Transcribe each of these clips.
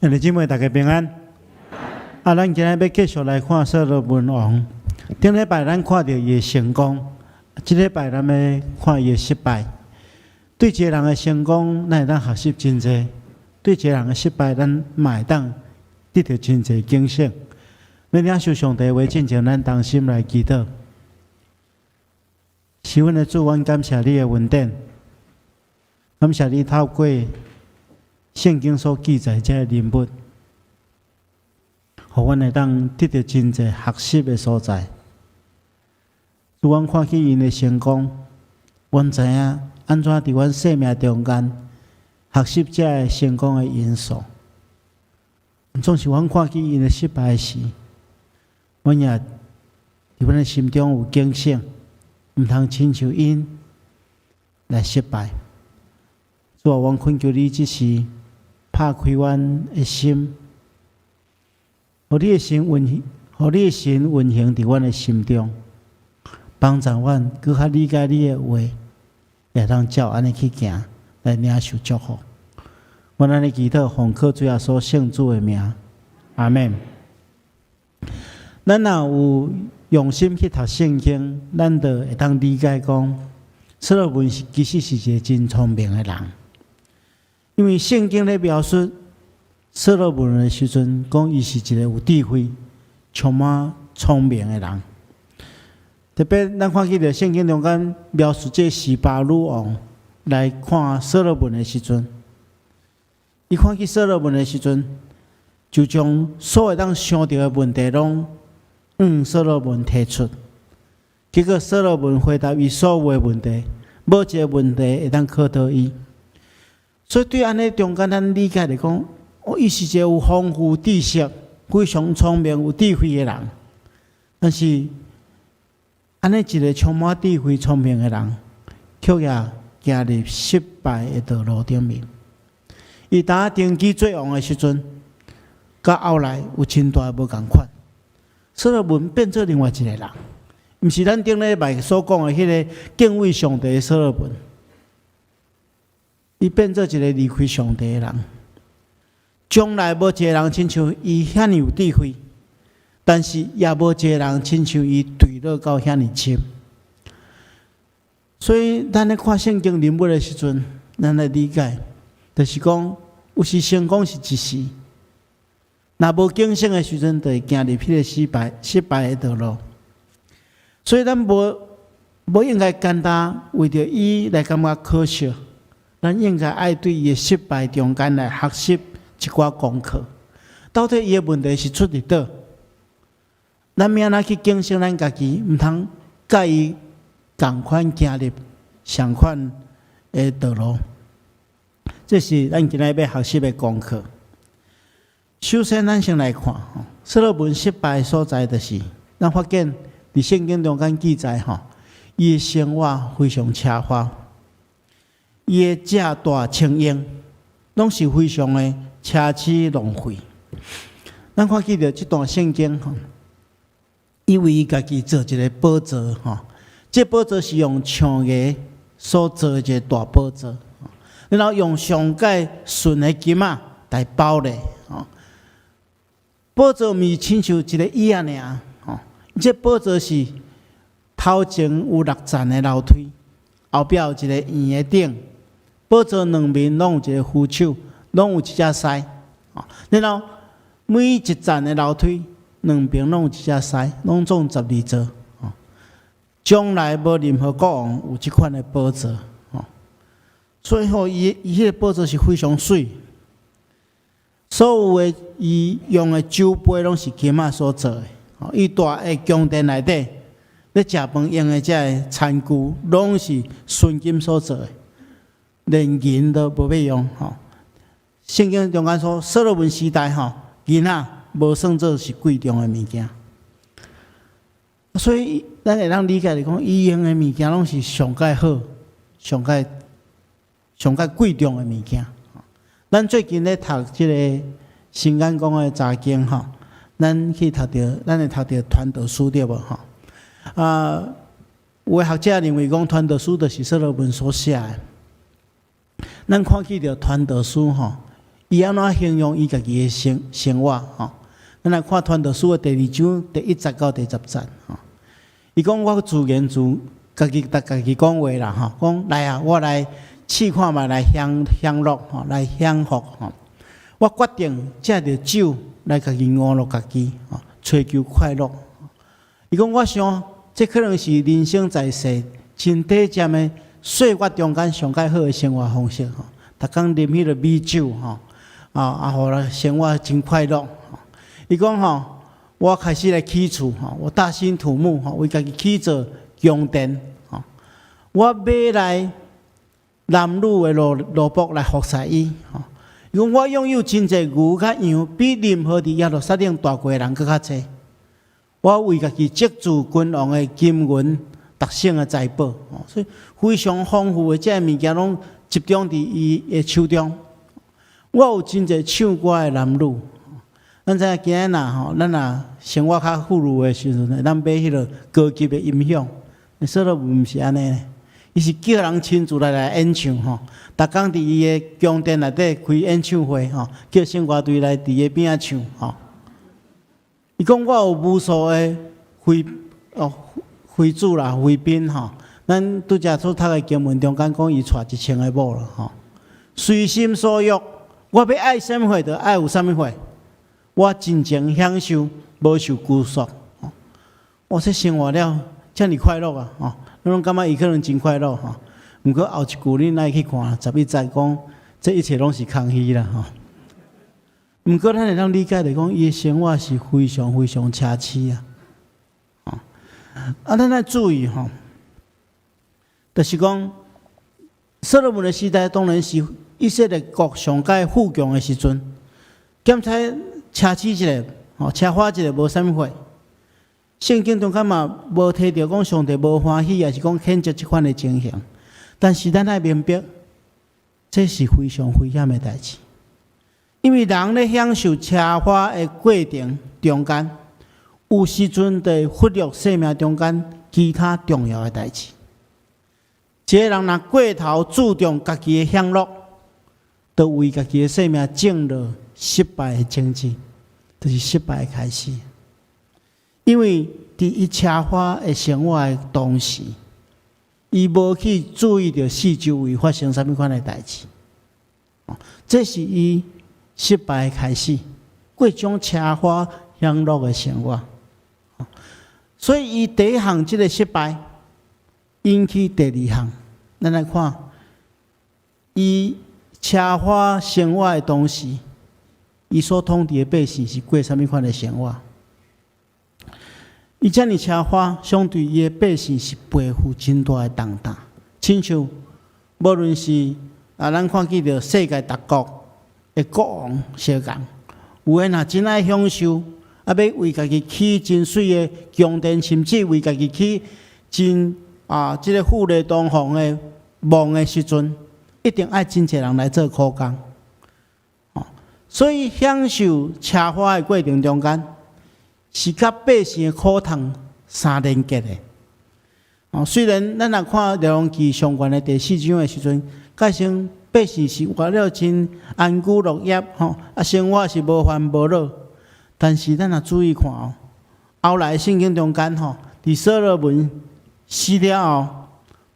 兄弟姊妹，大家平安。啊，咱今日欲繼續來看所羅門王。頂禮拜咱看著伊的成功，這禮拜咱欲看伊的失敗。對一個人的成功，咱會當學習真濟；對一個人的失敗，咱嘛會當得著真濟警醒。欲領受上帝話進前，咱同心來祈禱。是阮的主，阮感謝你的恩典，感謝你透過聖經所記載這个人物，予阮會當得著真濟學習的所在。主，阮看見𪜶的成功，阮知影按怎佇阮生命中間學習這个成功的因素。總是阮看見𪜶的失敗時，阮也佇阮的心中有警醒，毋通親像𪜶來失敗。主啊，阮懇求你，這時拍開阮的心，予你的神運行佇阮的心中，幫助阮閣較理解你的話，會當照按呢去行，來領受祝福。阮按呢祈禱，奉靠主耶穌聖子的名，阿們。咱若有用心去讀聖經，咱就會當理解講，所羅門是其實是一個真聰明的人。因為聖經咧描述所羅門的時陣，講伊是一個有智慧、充滿聰明的人。特別咱看見著聖經中間描述這示巴女王來看所羅門的時陣，伊看見所羅門的時陣，就將所有當想著的問題攏向所羅門提出。結果所羅門回答伊所有的問題，無一个問題會當考倒伊。所以對按呢中間，咱理解來講，哦，伊是一個有豐富知識、非常聰明、有智慧的人。但是，按呢一個充滿智慧、聰明的人，卻也行入失敗的道路頂面。伊當登基做王的時陣，佮後來有真大的無仝款。所羅門變做另外一個人，毋是咱頂禮拜所講的彼个敬畏上帝的所羅門。伊變做一個離開上帝的人，從來無一個人親像伊遐爾有智慧，但是也無一個人親像伊墜落到遐爾深。所以，咱咧看聖經人物的時陣，咱來理解，就是講有時成功是一時，若無警醒的時陣，就會行入彼个失敗的道路。所以，咱無應該簡單為著伊來感覺可惜。咱應該愛對伊的失敗中間來學習一寡功課。到底伊的問題是出佇佗？咱欲按怎去警醒咱家己，毋通佮伊仝款行入相款的道路。這是咱今日欲學習的功課。首先，咱先來看吼，所羅門失敗的所在，就是咱發現佇聖經中間記載吼，伊的生活非常奢華。伊的食大穿用，攏是非常的奢侈浪費。咱看見著這段聖經吼，伊為伊家己做一个寶座吼，這寶座是用象牙所做的一个大寶座，然後用上蓋純的金仔來包咧吼。寶座毋是親像一个椅仔爾吼，這寶座是頭前有六層的樓梯，後壁有一個圓的頂。寶座兩面攏有一个扶手，攏有一隻獅。然後每一層的樓梯兩邊攏有一隻獅，攏總12座。從來無任何國王有這款的寶座。所以吼，伊彼个寶座是非常媠。所有的伊用的酒杯攏是金仔所做的。伊蹛的宮殿內底咧食飯用的這个餐具，攏是純金所做的。連銀都無欲用吼。聖經中間說，所羅門時代吼，銀仔無算做是貴重的物件。所以咱會當理解來講，伊用的物件攏是上蓋好、上蓋貴重的物件。咱最近咧讀這个新眼光的查經吼，咱會讀著傳道書對無吼？啊，有的學者認為講傳道書就是所羅門所寫的。咱看見著傳道書吼，伊按怎形容伊家己的生活吼？咱來看傳道書的第二章第一節到第十節吼。伊講我自言自家己共家己講話啦吼，講來啊，我來試看覓來享樂吼，來享福吼。我決定藉著酒來家己娛樂家己吼，追求快樂。伊講我想，這可能是人生在世真短暫的歲月中間上蓋好的生活方式吼。逐工啉彼个美酒吼，啊，予咱生活真快樂。伊講吼，我開始來起厝吼，我大興土木吼，為家己起造宮殿吼。我買來男女的奴僕來服侍伊吼。伊講我擁有真濟牛佮羊，比任何佇耶路撒冷大國的人閣較濟。我為家己積聚君王的金銀、特省的財寶，所以非常豐富的這个物件攏集中佇伊的手中。我有真濟唱歌的男女。咱知影今仔日吼，咱若生活較富裕的時陣，咱買彼个高級的音響。所羅門毋是按呢，伊是叫人親自來演唱吼。逐工佇伊的宮殿內底開演唱會吼，叫聖歌隊來佇伊邊仔唱吼。伊講我有無數的妃子啦、妃嬪吼。咱拄才所讀的經文中間講，伊娶1000個某啦吼。隨心所欲，我欲愛啥物貨就愛有啥物貨。我盡情享受，無受拘束。我這生活了遮爾快樂啊！吼，咱攏感覺伊可能真快樂吼。毋過後一句恁愛去看，11節講，這一切攏是空虛啦吼。毋過咱會當理解來講，伊的生活是非常非常奢侈啊！啊，咱愛注意吼，就是講，所羅門的時代當然是以色列國上蓋富強的時陣，檢查奢侈一下，吼，奢華一下無啥物貨。聖經中間嘛無提著講上帝無歡喜，抑是講譴責這款的情形。但是咱愛明白，這是非常危險的代誌，因為人咧享受奢華的過程中間，有時陣會忽略生命中間其他重要的代誌。一个人若過頭注重家己的享樂，就為家己的生命種落失敗的種子，就是失敗的開始。因為佇伊奢華的生活的同時，伊無去注意著四周圍發生啥物款的代誌，這是伊失敗的開始。過種奢華享樂的生活，所以伊第一項這个失敗，引起第二項。咱來看，伊奢華生活的同時，伊所統治的百姓是過啥物款的生活？伊遮爾奢華，相對伊的百姓是背負真大的重擔。親像無論是啊，咱看見著世界各國的國王相仝，有的若真愛享受，啊，欲為家己起真媠的宮殿，甚至為家己起真啊，這个富麗堂皇的夢的時陣，一定愛真濟人來做苦工。所以享受奢華的過程中間，是佮百姓的苦痛相連結的。哦，雖然咱若看列王紀上懸的第四章的時陣，蓋成百姓是活了真安居樂業，吼，啊，生活是無煩無惱。但是咱若注意看哦，後來聖經中間吼，佇所羅門死了後，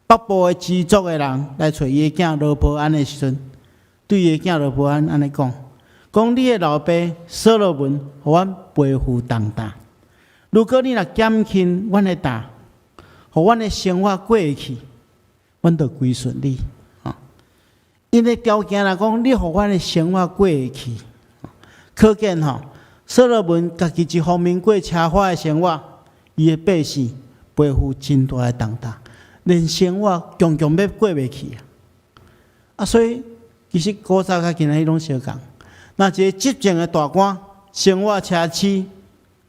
北部的支族的人來揣伊的囝羅波安的時陣，對伊的囝羅波安按呢講，講你的老爸所羅門，予阮背負重擔。如果你若減輕阮的擔，予阮的生活過會去，阮就歸順你。𪜶的條件來講，你予阮的生活過會去，可見吼，所羅門家己一方面過奢華的生活，伊的百姓背負真大的重擔，連生活強強欲過袂去啊！啊，所以其實古早佮今仔日攏相仝。若一个執政的大官，生活奢侈、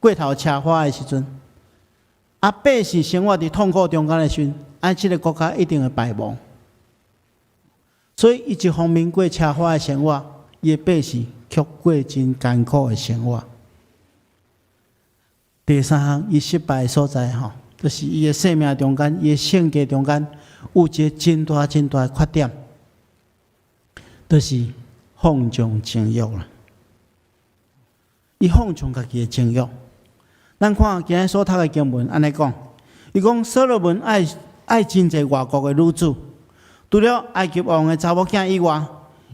過頭奢華的時陣，啊，百姓生活佇痛苦中間的時陣，啊，這个國家一定會敗亡。所以，伊一方面過奢華的生活，伊的百姓卻過真艱苦的生活。第三項，伊失敗的所在吼，就是伊的生命中間，伊的性格中間有一个真大真大的缺點，就是放縱情慾啦。伊放縱家己的情慾。咱看今日所讀的經文按呢講，伊講所羅門愛愛真濟外國的女子，除了埃及王的查某囝以外，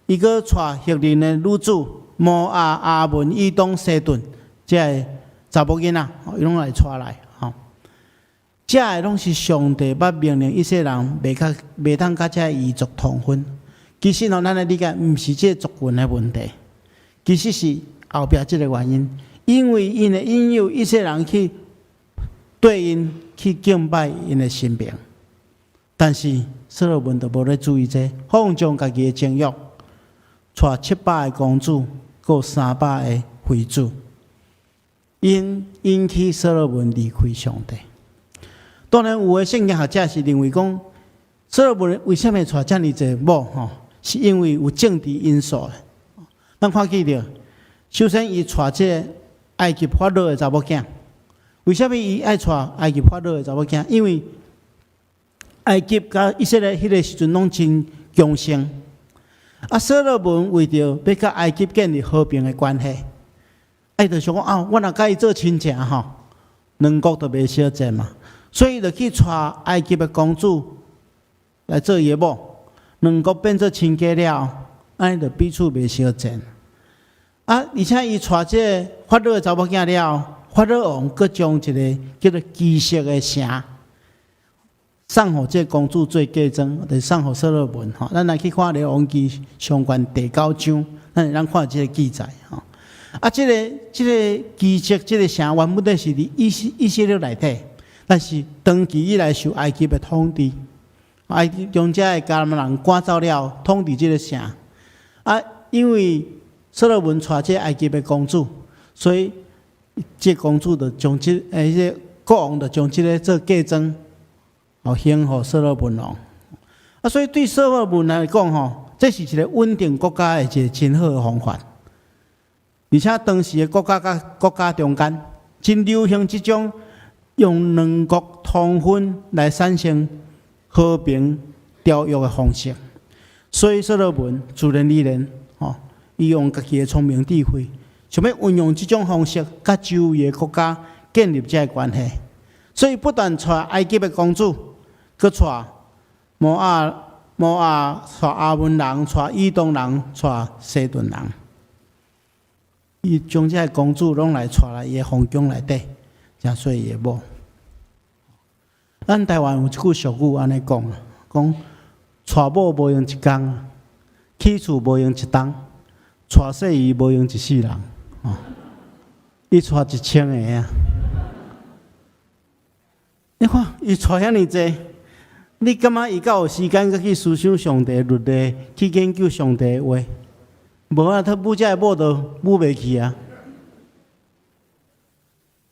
伊閣娶赫人的女子摩押、亞捫、以東、西頓，這个查某囡仔，伊攏來娶來。吼，這个攏是上帝捌命令以色列人袂當佮這个異族通婚。其實吼，咱來理解，毋是這個族群的問題，其實是後壁這个原因，因為𪜶會引誘以色列人去對𪜶去敬拜𪜶的神明，但是所羅門就無咧注意這個，放縱家己的情慾，娶700個公主，閣300個妃子，𪜶引起所羅門離開上帝。當然，有的聖經學者是認為講，所羅門為啥物娶遮爾濟某吼？是因為有政治因素。咱看見著，首先伊娶這个埃及法老的查某囝，為啥物伊愛娶埃及法老的查某囝？因為埃及佮以色列彼个時陣攏真強盛，啊，所羅門為著欲佮埃及建立和平的關係，伊就想講啊，我若佮伊做親情吼，兩國就袂相戰嘛，所以就去娶埃及的公主來做伊的某，兩國變做親家了，按呢就彼此袂相戰。啊，而且伊娶這个法老的查某囝了，法老王閣將一个叫做基色的城送予這个公主做嫁妝，就是送予所羅門吼。咱來去看《列王紀上卷》第九章，咱會當看這个記載吼。啊，這個基色這个城原本是佇以色列內底，但是長期以來受埃及的統治，埃及將遮的迦南人趕走了，統治這个城。啊，因為所羅門娶這埃及的公主，所以這公主就將這這个國王就將這个做嫁妝，哦，獻予所羅門王。啊，所以對所羅門來講吼，這是一个穩定國家的一个真好的方法。而且當時的國家佮國家中間，真流行這種用兩國通婚來產生和平條約的方式。所以所羅門自然而然，吼，伊用家己的聰明智慧，想欲運用這種方式，佮周圍的國家建立這个關係。所以不但娶埃及的公主，閣娶摩押、摩押娶亞捫人、娶以東人、娶西頓人。伊將這个公主攏來娶來伊的皇宮內底，才做伊的某。咱台灣有一句俗語按呢講，講娶某無閒一工，起厝無閒一冬，娶細姨無閒一世人。哦，伊娶1000個啊！你看伊娶遐爾濟，你感覺伊敢有時間閣去思想上帝律例，去研究上帝的話？無啊，他舞這个某都舞袂去啊！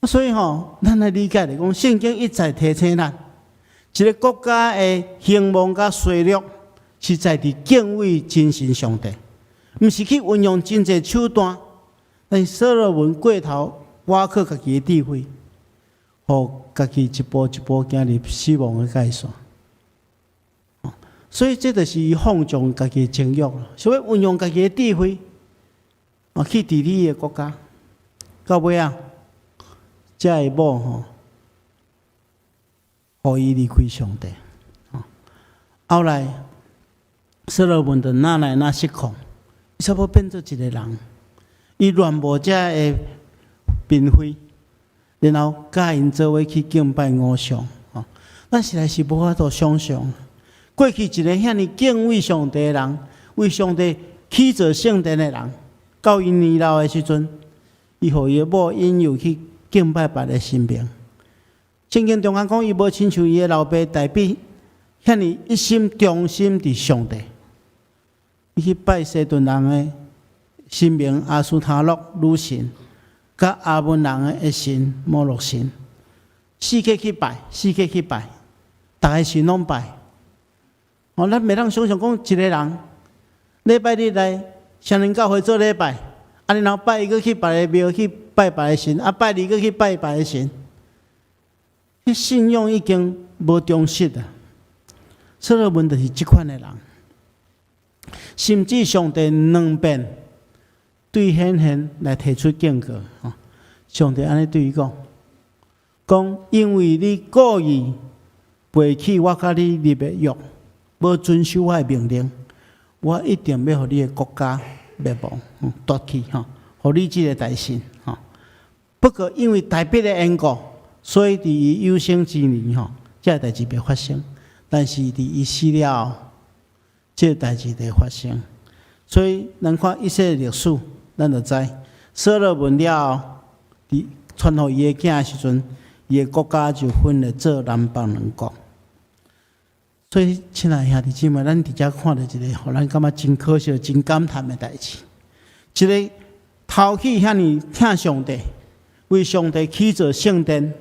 所以吼，咱來理解來講，聖經一再提醒咱，一个國家的興旺佮衰落，是在佇敬畏真神上帝，毋是去運用真濟手段。但是所羅門過頭倚靠家己的智慧，予家己一步一步行入死亡的界線。所以這就是伊放縱家己的情慾，所以運用家己的智慧，啊，去治理伊的國家。到尾仔，這个某吼，予伊離開上帝。後來，所羅門就愈來愈失控，伊差不多變做一个人，伊亂舞這个嬪妃，然後佮𪜶做伙去敬拜偶像。吼，咱實在是無法度想象。過去一个遐爾敬畏上帝的人，為上帝起造聖殿的人，到伊年老的時陣，伊予伊的某引誘去敬拜別个神明。聖經中間講，伊無親像伊的老爸大衛遐爾一心忠心佇上帝，伊去拜西頓人的神明亞斯他錄女神，佮亞捫人的神摩洛神，四處去拜，四處去拜，逐个神攏拜。哦，咱袂當想象講一个人禮拜日來雙靈教會做禮拜，啊，然後拜一閣去別个廟去拜別个神，啊，拜二閣去拜別个神，彼信仰已經無忠實啊。所羅門就是這款的人。甚至上帝兩遍對顯現來提出警告。上帝按呢對伊講，講因為你故意背棄我佮你立的約，無遵守我的命令，我一定欲予你的國家滅亡，奪去吼，予你這個大臣吼。不過因為大衛的緣故，所以佇伊有生之年吼，這個代誌袂發生。但是佇伊死了後，這個代誌就會發生。所以咱看以色列歷史，咱就知所羅門了後，佇傳予伊的囝的時陣，伊的國家就分裂做南北兩國。所以，親愛兄弟姊妹，咱佇遮看著一個，予咱感覺真可惜、真感嘆的代誌。一個頭起遐爾疼上帝，為上帝起造聖殿，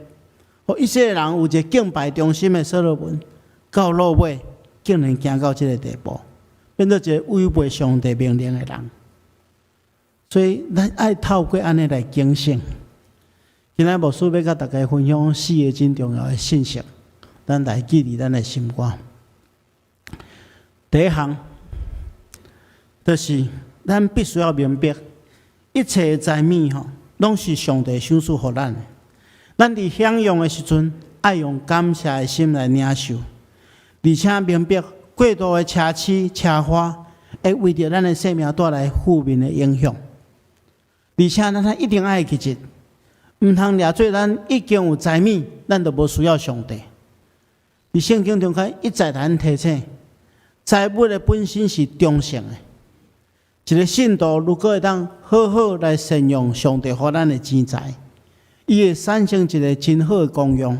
予以色列人有一個敬拜中心的所羅門，到落尾竟然行到這個地步，變做一個違背上帝命令的人。所以，咱愛透過按呢來警醒。今仔牧師欲佮大家分享四個真重要的信息，咱來記佇咱的心肝。第一項，就是咱必須要明白，一切的財物吼，攏是上帝賞賜予咱的。咱佇享用的時陣，愛用感謝的心來領受，而且明白過度的奢侈奢華，會為著咱的生命帶來負面的影響。而且咱一定愛記得，毋通掠做咱已經有財物，咱就無需要上帝。佇聖經中間一再共咱提醒，財物的本身是中性的。一個信徒如果會當好好來善用上帝予咱的錢財，伊會產生一個真好的功用，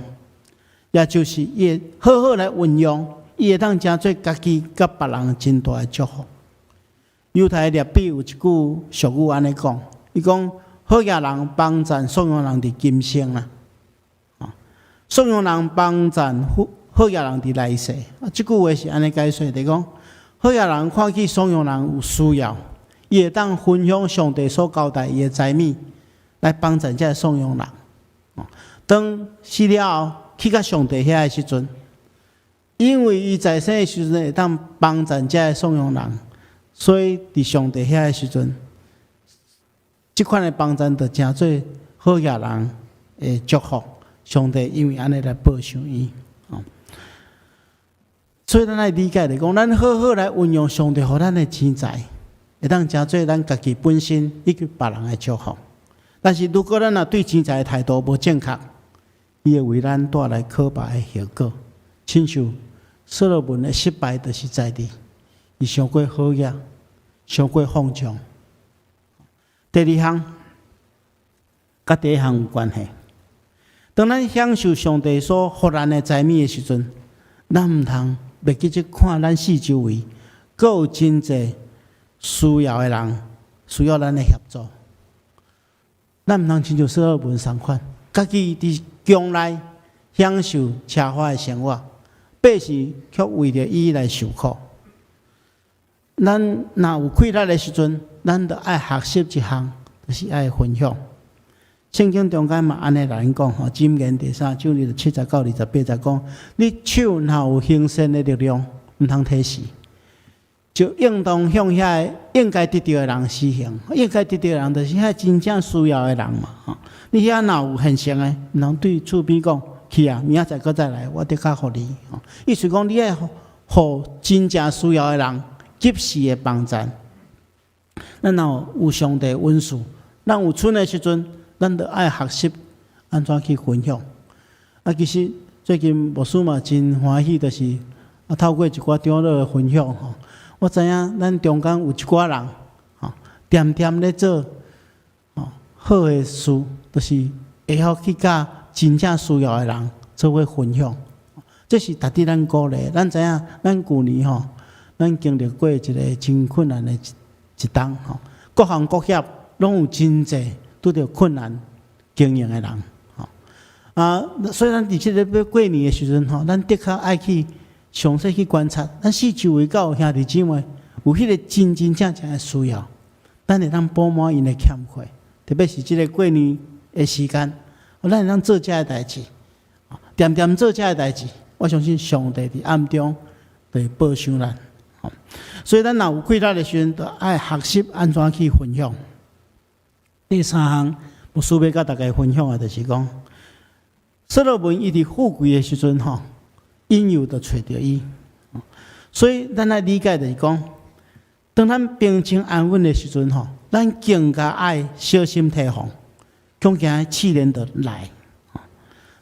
也就是伊會好好來運用，伊會當成做家己佮別人真大的祝福。猶太律法有一句俗語按呢講，伊講好額人幫贊散養人佇今生啦，散養人幫贊好額人佇來世。啊，這句話是按呢解說，就是講好額人看見散養人有需要，伊會當分享上帝所交代伊的財物，來幫贊這个散養人。當死了後去到上帝遐的時陣，因為伊在生的時陣會當幫贊這个散養人，所以佇上帝遐的時陣，這款的幫贊就成做好額人的祝福。上帝因為按呢來報賞伊。所以咱愛理解來講，咱好好來運用上帝予咱的錢財，會當成做咱家己本身以及別人的祝福。但是如果咱若對錢財的態度無正確，伊會為咱帶來可怕的後果。親像所羅門的失敗，就是在佇伊傷過好額，傷過放縱。第二項，佮第一項有關係。當咱享受上帝所予咱的財物的時陣，咱毋通袂記得看咱四周圍，閣有真濟需要的人，需要咱的協助。咱毋通親像所羅門仝款，家己佇宮內享受奢華的生活，百姓卻為著伊來受苦。咱若有氣力的時陣，咱就愛學習一項，就是愛分享。聖經中間嘛按呢來講吼，箴言第三章27節到28節講：你手若有行善的力量，毋通推辭，就應當向遐个應該得著的人施行。應該得著的人，就是遐真正需要的人嘛。吼，你遐若有現成的，毋通對厝邊講去啊，明仔載閣再來，我得較予你。意思講，你愛予真正需要的人及時的幫贊。咱若有上帝恩賜，咱有賰的時陣，咱就愛學習按怎去分享。啊，其實最近牧師嘛真歡喜，就是啊透過一寡長老的分享吼，我知影咱中間有一寡人吼，恬恬咧做吼好的事，就是會曉去佮真正需要的人做伙分享。這是值得咱鼓勵。咱知影，咱舊年吼，咱經歷過一個真困難的一冬吼，各行各業攏有真濟拄著困難經營的人，吼啊，所以咱佇這个欲過年的時陣吼，咱的確愛去詳細去觀察，咱四周圍敢有兄弟姊妹有彼個真真正正的需要，咱會當補滿𪜶的欠缺，特別是這个過年的時間，咱會當做這个代誌，恬恬做這个代誌，我相信上帝佇暗中就會報賞咱。所以咱若有氣力的時陣，就愛學習按怎去分享。第三項，牧師欲佮大家分享的，就是講，所羅門伊佇富貴的時陣，吼，引誘就揣著伊。所以咱愛理解就是講，當咱平靜安穩的時陣，吼，咱更加愛小心提防，恐驚試煉就來。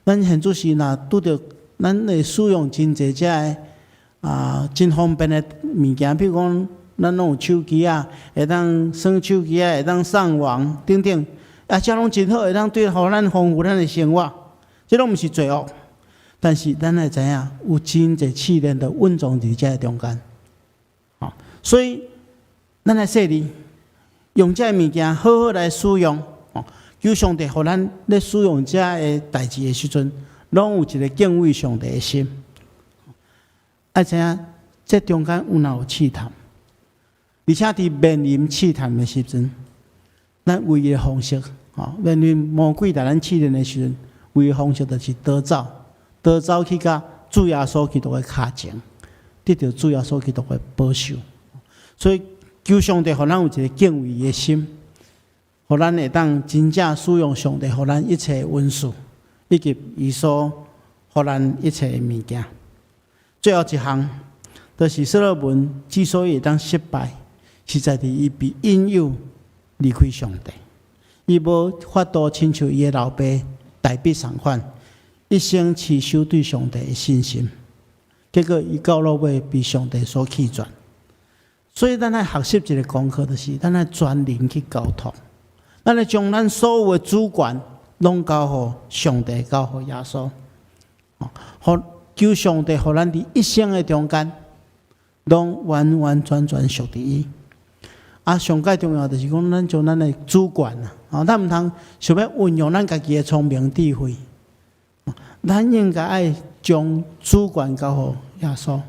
咱現主時若拄著咱會使用真濟這个啊，真方便的物件，比如講，咱攏有手機啊，會當耍手機啊，會當上網等等，啊，這攏真好，會當對予咱豐富咱的生活，這攏毋是罪惡。但是咱愛知影，有真濟試煉就蘊藏佇這个中間，吼，所以咱愛細膩，用這个物件好好來使用，吼，求上帝予咱咧使用這个代誌的時陣，攏有一個敬畏上帝的心。愛知影，這中間有若有試探，而且佇面臨試探的時陣，咱唯一的方式，吼，面臨魔鬼來咱試煉的時陣，唯一方式就是逃走。逃走去佮主耶穌基督的跤前，得著主耶穌基督的保守。所以求上帝予咱有一個敬畏的心，予咱會當真正使用上帝予咱一切恩賜，以及伊所予咱一切的物件。最後一項，就是所羅門之所以會當失敗，是在佇伊被引誘離開上帝，伊無法度親像伊的老爸大衛仝款，一生持守對上帝的信心，結果伊到落尾被上帝所棄絕。所以咱愛學習一個功課，就是咱愛全人去交託，咱愛將咱所有的主權攏交予上帝，交予耶穌，予求上帝，予咱佇一生的中間，攏完完全全屬佇伊。啊，上蓋重要就是講，咱將咱的主權啊，咱毋通想欲運用咱家己的聰明智慧。咱應該愛將主權交予耶穌。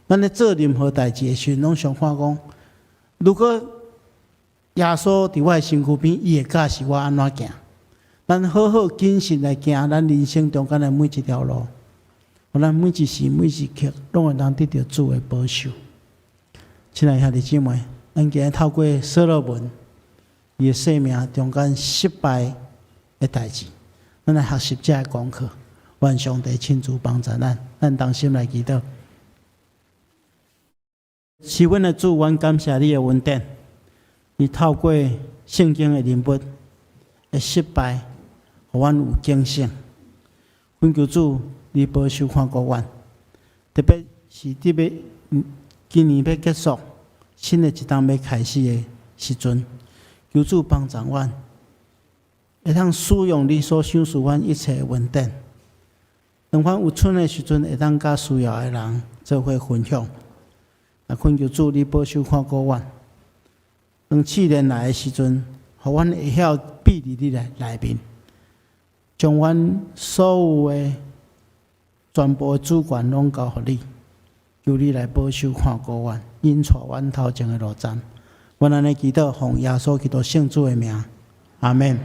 咱咧做任何代誌的時陣，攏想看講，如果耶穌佇我的身軀邊，伊會教示我按怎行。咱好好謹慎來行咱人生中間的每一條路，予咱每一時每一刻，攏會當得著主的保守。親愛兄弟姊妹，咱今日透過所羅門伊的生命中間失敗的代誌，咱來學習這个功課。願上帝親自幫助咱，咱同心來祈禱。是阮的主，阮感謝你的恩典。你透過聖經的人物的失敗，予阮有警醒。懇求主，你保守看顧阮，特別是特別今年欲結束，新的一冬欲開始的時陣，求主幫助阮，會當使用你所賞賜阮一切的恩典。當阮有賰的時陣，會當佮需要的人做伙分享。啊，懇求主，你保守看顧阮。當試煉來的時陣，予阮會曉避佇你內內面，將阮所有的全部的主權攏交予你，求你來保守看顧阮，引帶阮頭前的路站。阮按呢祈禱，奉耶穌基督聖子的名，阿門。